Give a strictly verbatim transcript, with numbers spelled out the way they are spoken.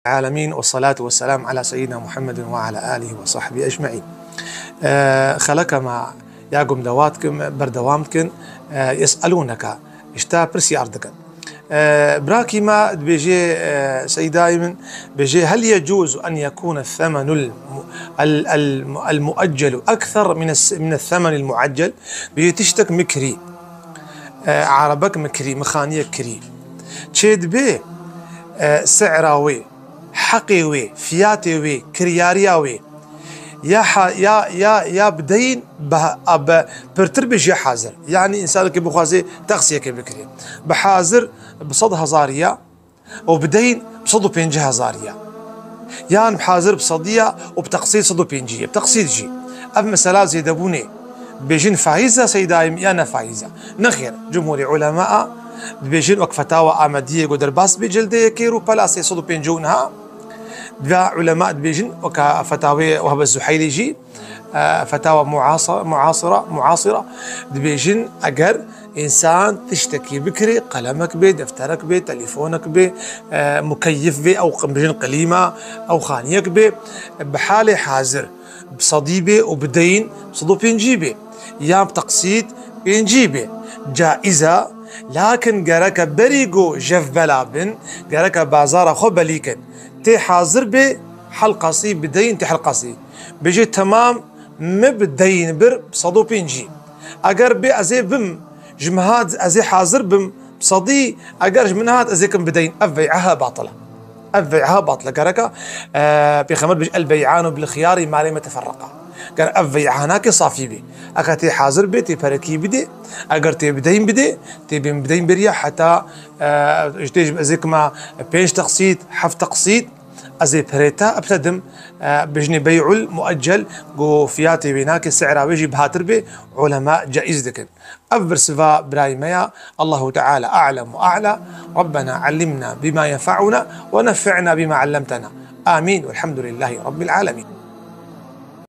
العالمين، والصلاة والسلام على سيدنا محمد وعلى آله وصحبه أجمعين. Ee, xeleka me ya gum dewam dikin, berdewam dikin. Ee, يسألونك, ji te pirsyar dikin. Ee, birakî me dibêje, ee, Seydayê min, dibêje, هل يجوز أن يكون الثمن الم-، ال-، ال-، المؤجل أكثر من الس-، من الثمن المعجل؟ Dibêje tiştek mi kirî, ee, erebek mi kirî, mi xaniyek kirî. Çê dibe, ee, se'ra wê, heqê wê, fiyatê wê, kiryariya wê, ya ha-, ya, ya, ya bi deyn bi ha-, a bi pirtir be ji hazir. Yanî însanekî bixwaze teqsiyekê bikirê. Bi hazir bi sed hezariya û bi deyn bi sed û pêncî hezariya. Yan bi hazir bi sediya û bi teqsît sed û pêncî ye. Bi teqsît jî. Ev mesela zêdebûnê. Dibêjin faîz e Seydayê min ya ne faîz e? Nexêr, cumhûrê ulema dibêjin wek fetawa Amediyê ku derbas bê cildê yekê rûpela sê sed û pêncî û neh. Diva ulema dibêjin weka fetawê Wehbe Zuheylî jî, e, fetawa muasa-, muasira, muasira, dibêjin eger însan tiştekî bikirê, qelemek bê, defterek bê, telîfonek bê, e, mukeyif bê, ew qi-, dibêjin qilîma, ew xaniyek bê, bi halê hazir bi sedî bê û bi deyn bi sed û pêncî bê, yan bi teqsît pêncî bê, caiz e, lakin gereke berî ku jev bela bin, gereke bazara xwe belî kin. Tê hazir bê helqasî, bi deyn tê helqasî. Bêje temam, mi bi deyn bir bi sed û pêncî. Eger bê ez ê bim, ji min hat ez ê hazir bim, bi sedî, eger ji min hat ez ê kim bi deyn, ev bey'a he batil e. Ev bey'a batil e. Gereka, e, Pêxember bêje, "El bey'anu bil xiyari ma lem yeteferraqa." Ger ev bey'a nake safî bê. Eger tê hazir bê, tê perekî bidê. Eger tê bi deyn bidê, tê bên bi deyn beriya heta, e, ji tê ji ez ê kima pênc teqsît, heft teqsît, ez ê pirê te bitedim, e, bêjinê bey'ul mueccel, ku fiyatê wê nake, se'ra wê jî bihatir bê, ulema caiz dikin. Ev bersiva birayê me ya. Allahu Teala a'lem ve a'la. Rabbena allimna bima yenfa'una ve nefe'na bima allamtena. Amin. Velhamdülillahi Rabbil alemin.